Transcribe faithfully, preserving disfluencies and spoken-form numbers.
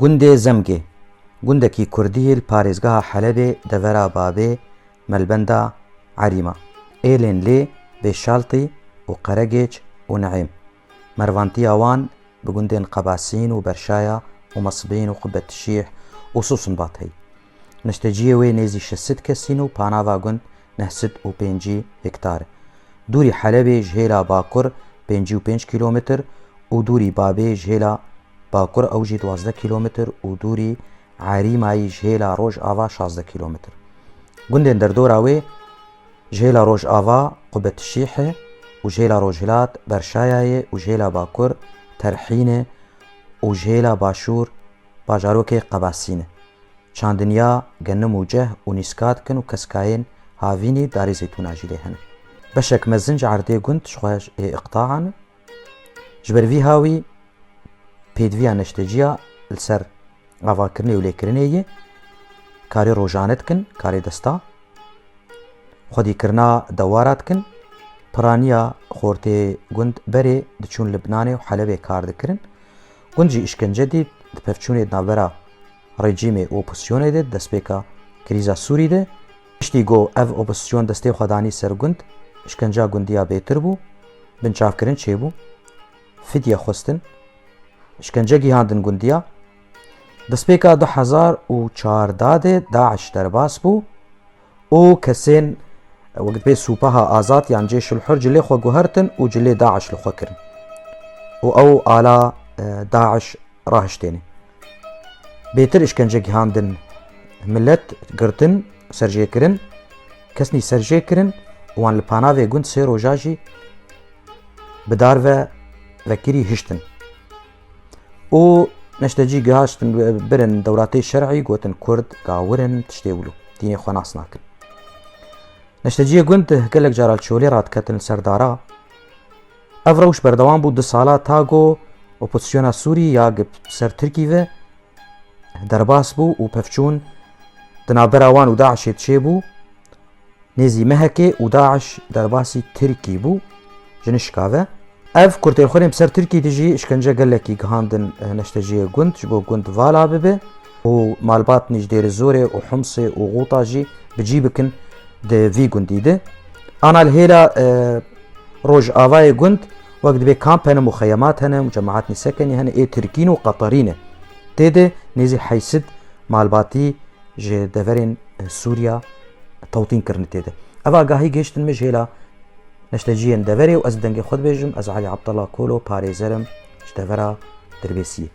Gundê Zemgê, gundekî kurdî yê li parêzgeha Helebê devera Babê, Melbenda Erîma. Êlên lê Bêşaltî û Qeregêç û Neêm. Mervantiya wan bi gundên Qebasîn û Berşaya û Mesbîn û Qubetişîh û Susinbat heye. Neşteciyê wê nêzî şeş sed kesîn û panava gund neh sed û pêncî hektar e. Dûrî Helebê ji hêla bakur pêncî û pênc kîlometr û dûrî Babê ji hêla bakur ew jî duwazdeh kîlometr û dûrî Erîmayî ji hêla rojava şazdeh kîlometr. Gundên derdora wê ji hêla rojava Qubetişîh e û ji hêla rojhilat Berşaya ye û ji hêla bakur Terhîn e û ji hêla başûr bajarokê Qebasîn e. Çandiniya genim û ceh û nîska dikin û keskayên havînî darê zeytûna jî lê hene. Beşek mezin ji erdê gund ji xwe ê iqtaan e. Ji ber vî hawî pêdiviya neşteciya li ser avakirinê û lêkirinê yê karê rojane dikin, karê desta, xwedîkirina dewara dikin, piraniya xortê gund berê diçûn Libnanê û Helebê kar dikirin. Gund jî îşkence dît, di pevçûnê di navbera rejîmê û opozîsyonê de, di destpêka krîza Sûrî de. Piştî ku ev opozîsyon destê xwe danî ser gund, îşkenca gundiya bêtir bû, binçavkirin çêbû, fidye xwestin, îşkence gihandin gundiya. Destpêka du hezar û çardeh de DAIŞ derbas bû û kesên wek dibê Sûpaha Azad yan Cêşul Hur cilê xwe guhertin û cilê DAIŞ li xwe kirin. Û ew ala, e, DAIŞ rahiştêne. Bêtir îşkence gihandin milet, girtin, serjêkirin, kesnî serjêkirin û wan li panavê gund sê roja jî bi dar ve vekirî hiştin. Û neştecî gihaştin birin dewlatê şer'î, gotin Kurd gawir in, tiştê wilo, dînê xwe nas nakin. Neşteciyê gund gelek cara li çolê radiketin li ser dara. Ev rewş berdewam bû du sala ta ku opozîsyona Sûrî ya gi ser Tirkî ve derbas bû û pevçûn di navbera wan û DAIŞê çêbû. Nêzî mehekê û DAIŞ derbasî Tirkî bû ji nişka ve. Ev kurtêlxwirên bi ser Tirkî dijî îşkence gelekî gihandin, eh, neşteciyê gund, ji bo gund vala bibe û malbatnî ji Dêrizorê û Humsê û Xûta jî bi cî bikin di vî gundî de. Ana li hêla, eh, rojavayê gund wek dibê kamp hene, muxeyemat hene, cemaatnî sekenî hene, ê Tirkîn û Qeterî ne. Tê de nêzî heyşt sed malbatî ji deverên, e, Sûriya tewtîn kirine tê de. Ev agahî gihiştin min ji hêla neşteciyên deverê û ez bi dengê xwe dibêjim, ez Elî Abdullah Kolo, parêzer im ji devera Dirbêsiyê.